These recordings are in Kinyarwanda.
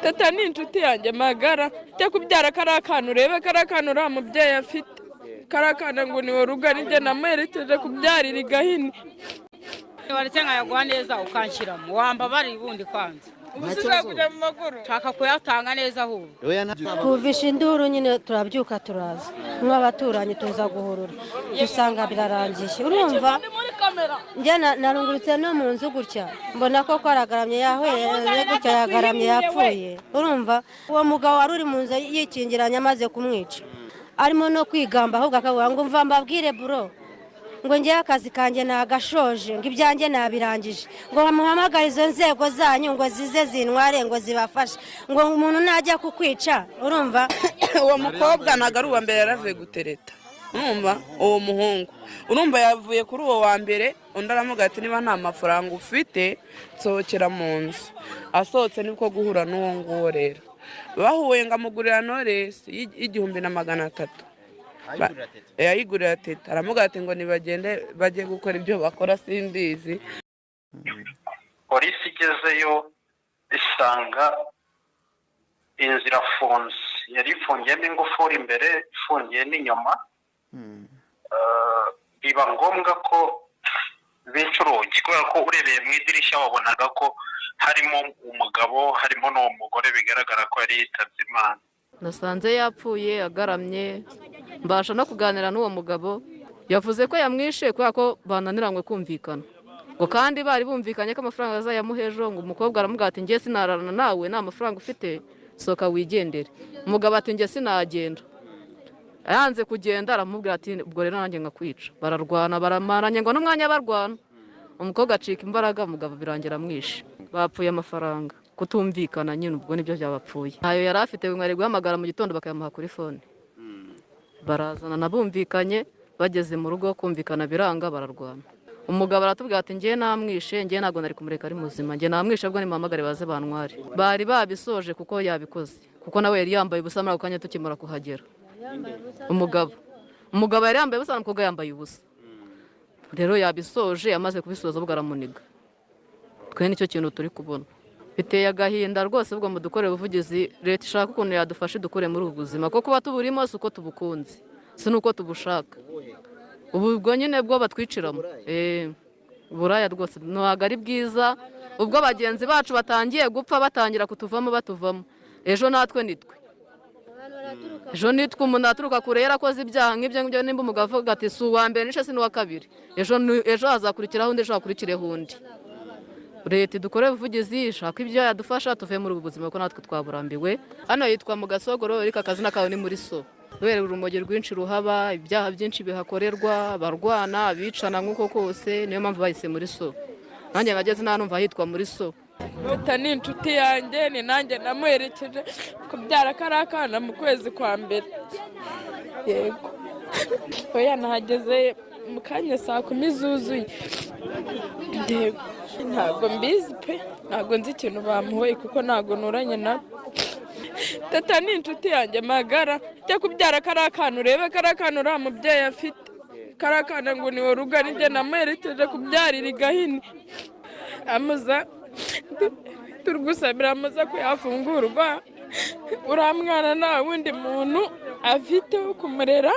Teta ni inshuti yanjye magara. Jya kubyara kariya kana, urebe kariya kana uriya mubyeyi afite. Kariya kana ngo ni rugari, njye namuherekeje kubyarira i Gahini. Waretse nkayaguha neza ukanshyiramo, wambabariye ubundi kwanza. Ubu ushaka kujya mu maguru. Nshaka kuyatanga neza ahubwo. Twumvishe induru nyine, turabyuka turaza nk'abaturanyi, tuza guhurura dusanga birarangiye. Urumva njye narungurutse no mu nzu gutya, mbona ko aragaramye, yahwereye gutya, yagaramye, yapfuye. Urumva uwo mugabo wari uri mu nzu yikingiranye, amaze kumwica arimo no kwigamba ahubwo, akavuga ngo: "Mva mbabwire bro," ngo: "ngewe akazi kanjye nagashoje," ngo: "ibyanjye nabirangije," ngo: "bamuhamagare izo nzego zanyu," ngo: "zize zintware," ngo: "zibafashe," ngo: "umuntu najya kukwica." Urumva. Uwo mukobwa ntabwo ari uwa mbere yaravuye gutereta. Urumva uwo muhungu, urumva yavuye kuri uwo wa mbere, undi aramuga ati: "Niba nta mafaranga ufite, nsohokera mu nzu." Asohotse nibwo guhura n'uwo nguwo. Rero bahuye ngo amugurira noresi y'1300. Yayigurira Teta. Aramuga ati ngo nibagende bajye gukora ibyo bakora, simbizi. Polisi igezeyo isanga inzu irafunze, yari ifungiyemo ingufuri imbere, ifungiye n'inyuma. Biba ngombwa ko bica urugi, kubera ko urebeye mu idirishya wabonaga ko harimo umugabo, harimo n'uwo mugore bigaragara ko yari yitabye Imana. Nasanze yapfuye agaramye, mbasha no kuganira n'uwo mugabo. Yavuze ko yamwishe kubera ko bananiranywe kumvikana, ngo kandi bari bumvikanye ko amafaranga azayamuha ejo. Ngo umukobwa aramubwira ati: "Njye sinararana nawe nta mafaranga ufite, sohoka wigendere." Umugabo ati: "Njye sinagenda." Yanze kugenda, aramubwira ati: "Ubwo rero nanjye nkakwica." Bararwana, baramaranye ngo n'umwanya barwana, umukobwa acika imbaraga, umugabo birangira amwishe. Bapfuye amafaranga, kutumvikana nyine, ubwo nibyo byabapfuye. Ntayo yari afite, mwari guhamagara mu gitondo bakayamuha kuri phone. Barazana bumvikanye, bageze mu rugo kumvikana biranga, bararwana. Umugabo aratubwira ati: "Njye namwishe, njye ntabwo nari kumureka ari muzima, njye namwishe, ahubwo nimuhamagare baze bantware." Bari babisoje kuko yabikoze, kuko nawe yari yambaye ubusa muri ako kanya tukimara kuhagera. Umugabo yari yambaye ubusa, n'umukobwa yambaye ubusa. Rero yabisoje, amaze kubisoza ubwo aramuniga. Twe nicyo kintu turi kubona biteye agahinda rwose. Ubwo mudukorere ubuvugizi, leta ishaka ukuntu yadufasha idukure muri ubu buzima, kuko kuba tuburimo si uko tubukunze, si n'uko tubushaka. Ubu ubwo nyine bwo batwiciramo. Uburaya rwose ntabwo ari bwiza. Ubwo bagenzi bacu batangiye gupfa, batangira kutuvamo, batuvamo, ejo natwe nitwe, ejo nitwe. Umuntu aturuka kure yarakoze ibyaha nk'ibyo ngibyo, nimba umugabo avuga ati: "Si uwa mbere nishe, si n'uwa kabiri," ejo ejo hazakurikiraho undi, ejo hakurikireho undi. Leta idukore ubuvugizi, ishaka ibyo yadufasha tuve muri ubu buzima, kuko natwe twaburambiwe. Hano yitwa mu Gasogoro, ariko akazina kawe ni muri so, kubera urumogi rwinshi ruhaba, ibyaha byinshi bihakorerwa, abarwana, abicana nk'uko kose, niyo mpamvu bahise muri so. Nanjye nageze nta numva hitwa muri so. Teta ni inshuti yanjye, ni nanjye namuherekeje kubyara kariya kana mu kwezi kwa mbere. Yego, oya, nahageze mu kanya saa 10 zuzuye. Yego, ntabwo mbizi pe, ntabwo nzi ikintu bamuhoye kuko ntabwo nuranye nabo. Teta ni inshuti yanjye magara. Jya kubyara kariya kana, urebe kariya kana uriya mubyeyi afite. Kariya kana ngo ni rugari, njye namuherekeje kubyarira i Gahini. Amuza turi gusabira amuza ko yafungurwa. Uriya mwana nta wundi muntu afite wo kumurera,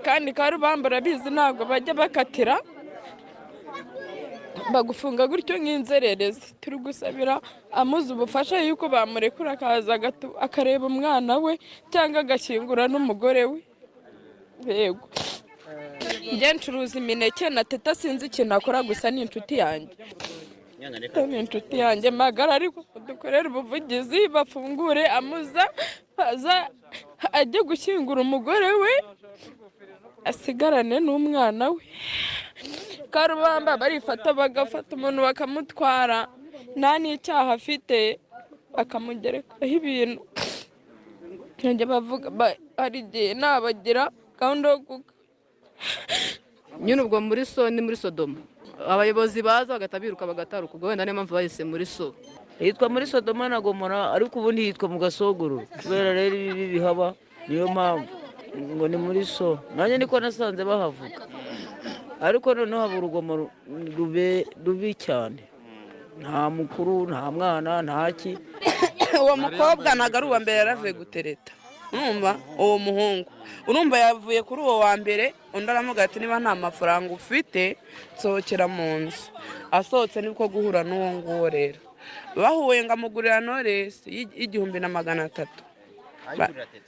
kandi Karubamba urabizi, ntabwo bajya bakatira, bagufunga gutyo nk'inzererezi. Turi gusabira amuze ubufasha yuko bamurekura akaza akareba umwana we cyangwa agashyingura n'umugore we. Yego, njye ncuruza imineke na Teta sinzi ikintu akora, gusa ni inshuti yanjye. Teta ni inshuti yanjye magara, ariko dukorere ubuvugizi bafungure amuza, aza ajye gushyingura umugore we, asigarane n'umwana we. Karubamba barifata, bagafata umuntu bakamutwara nta n'icyaha afite, bakamugerekaho ibintu. Njye bavuga hari igihe nabagira gahunda yo Nyine ubwo muri so ni muri Sodoma, abayobozi baza bagahita biruka bagataruka. Ubwo wenda niyo mpamvu bahise muri so. Hitwa muri Sodoma na Gomora, ariko ubundi hitwa mu Gasogoro. Kubera rero ibibi bihaba, niyo mpamvu ngo ni muri so. Nanjye niko nasanze bahavuga, ariko noneho haba urugomo rubi cyane, nta mukuru, nta mwana, nta ki. Uwo mukobwa ntabwo ari uwa mbere yaravuye gutereta. Urumva uwo muhungu, urumva yavuye kuri uwo wa mbere, undi aramuga ati: "Niba nta mafaranga ufite, nsohokera mu nzu." Asohotse nibwo guhura n'uwo nguwo. Rero bahuye ngo amugurira noresi y'1300.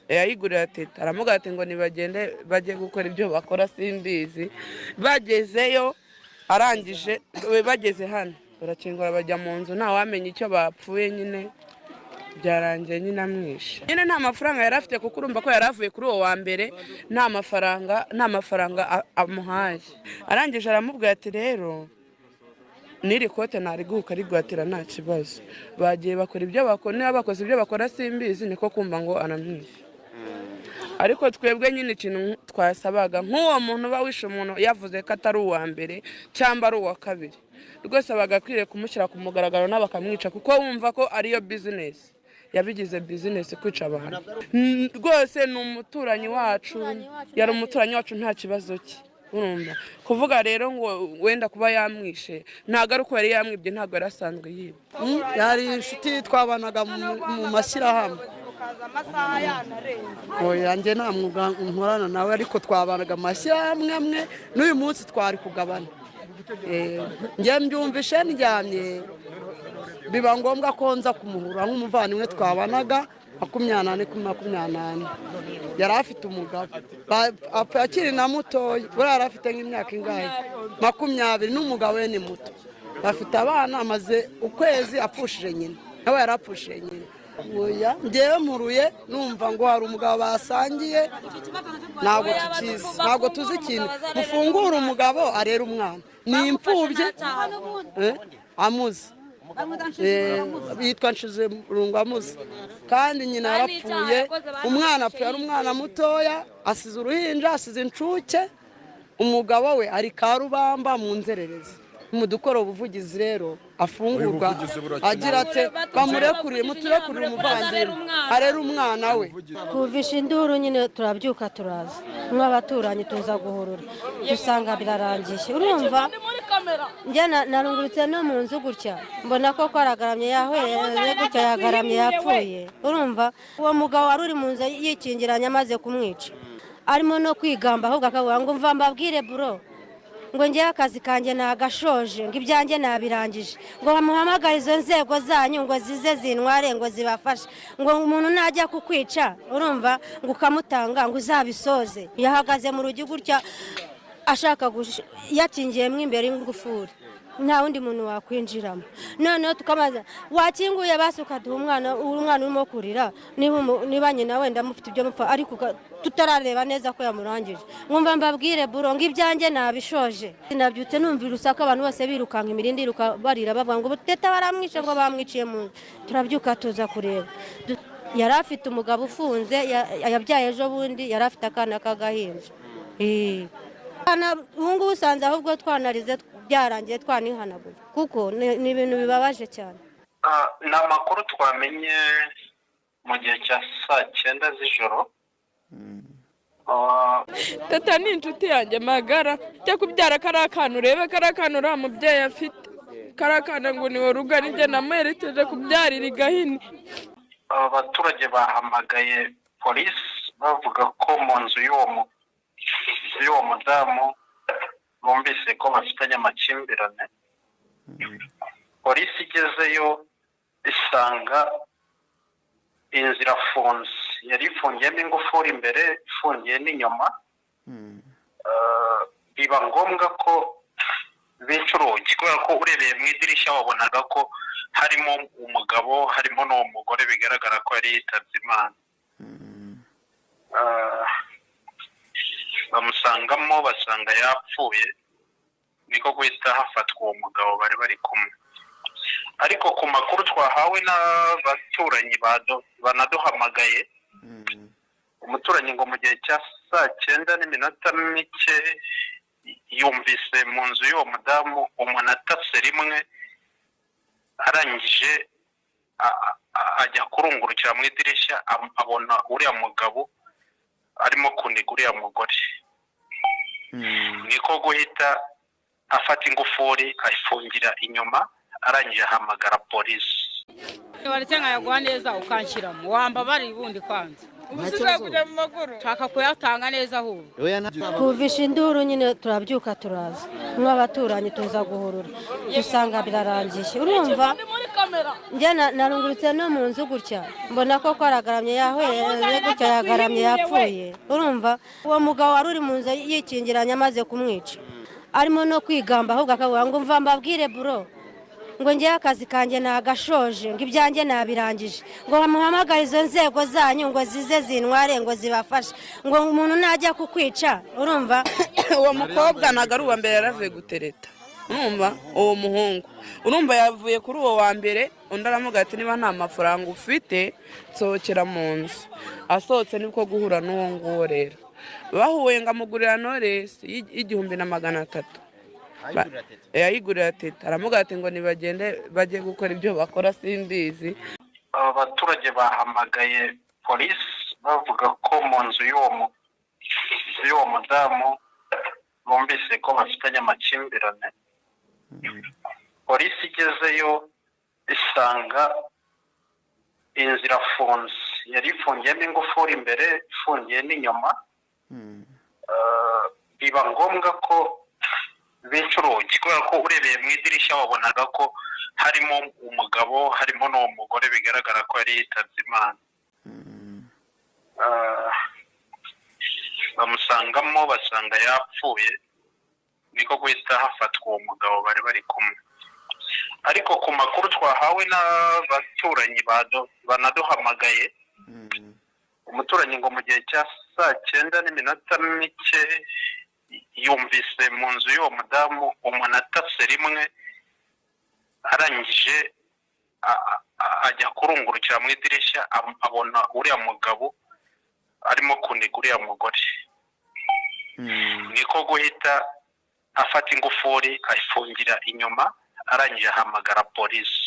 Yayigurira Teta. Aramuga ati ngo nibagende bajye gukora ibyo bakora, simbizi. Bagezeyo, arangije bageze hano barakingura bajya mu nzu, ntawamenya icyo bapfuye. Nyine byarangiye nyine amwishe. Nyine nta mafaranga yari afite, kuko urumva ko yari avuye kuri uwo wa mbere, nta mafaranga amuhaye. Arangije aramubwira ati: "Rero n'iri kote nariguha, riguhatira nta kibazo." Bagiye bakora ibyo bakora, niba bakoze ibyo bakora simbizi, niko kumva ngo aramwishe. Ariko twebwe nyine ikintu twasabaga, nk'uwo muntu uba wishe umuntu yavuze ko atari uwa mbere cyangwa ari uwa kabiri, rwose bagakwiriye kumushyira ku mugaragaro nawe bakamwica, kuko wumva ko ariyo bizinesi, yabigize bizinesi kwica abantu. Rwose ni umuturanyi wacu, yari umuturanyi wacu, nta kibazo cye. Urumva kuvuga rero ngo wenda kuba yamwishe, ntabwo ari uko yari yamwibye, ntabwo yari asanzwe yiba. Yari inshuti, twabanaga mu mashyirahamwe. Oya, njye nta mwuga nkorana nawe, ariko twabanaga mu mashyirahamwe amwe, n'uyu munsi twari kugabana. Njye mbyumvishe ndyamye, biba ngombwa ko nza kumuhura nk'umuvandimwe twabanaga 24 kuri 24. Yari afite umugabo. Apfa akiri na mutoya, buriya yari afite nk'imyaka ingahe? 20, n'umugabo we ni muto, bafite abana. Amaze ukwezi apfushije nyina, nawe yari apfushije nyina. Oya, njyewe mpuruye numva ngo hari umugabo basangiye, ntabwo tukizi, ntabwo tuzi ikintu. Mufungure umugabo arera umwana, ni imfubyi. Amuzi. Yitwa Nshizirungu amuzi, kandi nyina yarapfuye. Umwana apfuye ari umwana mutoya, asize uruhinja, asize incuke. Umugabo we ari Karubamba mu nzererezi. Mudukora ubuvugizi rero afungurwa. Ubuvugizi burakenewe. Agira ati: "Bamurekuriye, muturekurire umuvandimwe arere umwana we." Twumvishe induru nyine, turabyuka turaza nk'abaturanyi, tuza guhurura dusanga birarangiye. Urumva njye narungurutse no mu nzu gutya, mbona ko aragaramye, yahwereye gutya, yagaramye, yapfuye. Urumva uwo mugabo wari uri mu nzu yikingiranye, amaze kumwica arimo no kwigamba, ahubwo akavuga ngo: "Mva mbabwire bro," ngo: "ngewe akazi kanjye nagashoje," ngo: "ibyanjye nabirangije," ngo: "bamuhamagare izo nzego zanyu ngo zize zintware, ngo zibafashe," ngo: "umuntu najya kukwica," urumva, ngo: "ukamutanga," ngo: "uzabisoze." Yahagaze mu rugi gutya ashaka, yakingiyemo imbere ingufuri, nta wundi muntu wakwinjiramo. Noneho tukamaza: "Wakinguye basi ukaduha umwana, umwana urimo kurira, niba nyina wenda mufite ibyo mupfa." Ariko tutarareba neza ko yamurangije, nkumva: "Mbabwire bro," ngo: "ibyanjye nabishoje." Nabyutse numva urusaku, abantu bose birukanka, imirindi iruka, barira, bavuga ngo Teta baramwishe, ngo bamwiciye mu nzu. Turabyuka tuza kureba. Yari afite umugabo ufunze, yabyaye ejo bundi, yari afite akana k'agahinja. Ubu ngubu usanze ahubwo twanarize, byarangiye, twanihanaguye, kuko ni ibintu bibabaje cyane. Ni amakuru twamenye mu gihe cya saa 9 z'ijoro. Teta ni inshuti yanjye magara. Jya kubyara kariya kana, urebe kariya kana uriya mubyeyi afite, kariya kana ngo ni rugari, njye namuherekeje kubyarira i Gahini. Aba baturage bahamagaye polisi bavuga ko mu nzu y'uwo mudamu bumvise ko bafitanye amakimbirane. Polisi igezeyo isanga inzu irafunze, yari ifungiyemo ingufuri imbere, ifungiye n'inyuma. Biba ngombwa ko bica urugi, kubera ko urebeye mu idirishya wabonaga ko harimo umugabo, harimo n'uwo mugore bigaragara ko yari yitabye Imana. Bamusangamo, basanga yapfuye, niko guhita hafatwa uwo mugabo bari bari kumwe. Ariko ku makuru twahawe n'abaturanyi banaduhamagaye, umuturanyi ngo mu gihe cya saa 9 n'iminota mike yumvise mu nzu y'uwo mudamu umuntu atase rimwe, arangije ajya kurungurukira mu idirishya, abona uriya mugabo arimo kuniga uriya mugore, niko guhita afata ingufuri ayifungira inyuma, arangije ahamagara polisi. Waretse nkayaguha neza ukanshyiramo, wambabariye ubundi kwanza. Ubu sinshaka kujya mu maguru, nshaka kuyatanga neza ahubwo. Twumvishe induru nyine, turabyuka turaza nk'abaturanyi, tuza guhurura dusanga birarangiye. Urumva, njye narungurutse no mu nzu gutya, mbona ko aragaramye, yahwereye gutya, yagaramye, yapfuye. Urumva, uwo mugabo wari uri mu nzu yikingiranye, amaze kumwica arimo no kwigamba ahubwo, akavuga ngo: "Mva mbabwire bro," ngo: "ngewe akazi kanjye nagashoje," ngo: "ibyanjye nabirangije," ngo: "bamuhamagare izo nzego zanyu," ngo: "zize zintware," ngo "zibafashe," ngo umuntu najya kukwica, urumva. Uwo mukobwa ntabwo ari uwa mbere yaravuye gutereta. Urumva, uwo muhungu, urumva, yavuye kuri uwo wa mbere, undi aramuga ati: "Niba nta mafaranga ufite, nsohokera mu nzu." Asohotse nibwo guhura n'uwo nguwo. Rero bahuye ngo amugurira Knowless y'1300. Yayigurira Teta. Aramuga ati ngo nibagende bajye gukora ibyo bakora, simbizi. Aba baturage bahamagaye polisi bavuga ko mu nzu y'uwo mudamu bumvise ko bafitanye amakimbirane. Polisi igezeyo isanga inzu irafunze, yari ifungiyemo ingufuri imbere, ifungiye n'inyuma. Biba ngombwa ko bica urugi, kubera ko urebeye mu idirishya wabonaga ko harimo umugabo, harimo n'uwo mugore bigaragara ko yari yitabye Imana. Bamusangamo, basanga yapfuye, niko guhita hafatwa uwo mugabo bari bari kumwe. Ariko ku makuru twahawe n'abaturanyi banaduhamagaye, umuturanyi ngo mu gihe cya saa 9 n'iminota mike yumvise mu nzu y'uwo mudamu umuntu atase rimwe, arangije ajya kurungurukira mu idirishya, abona uriya mugabo arimo kuniga uriya mugore, niko guhita afata ingufuri ayifungira inyuma, arangije ahamagara polisi.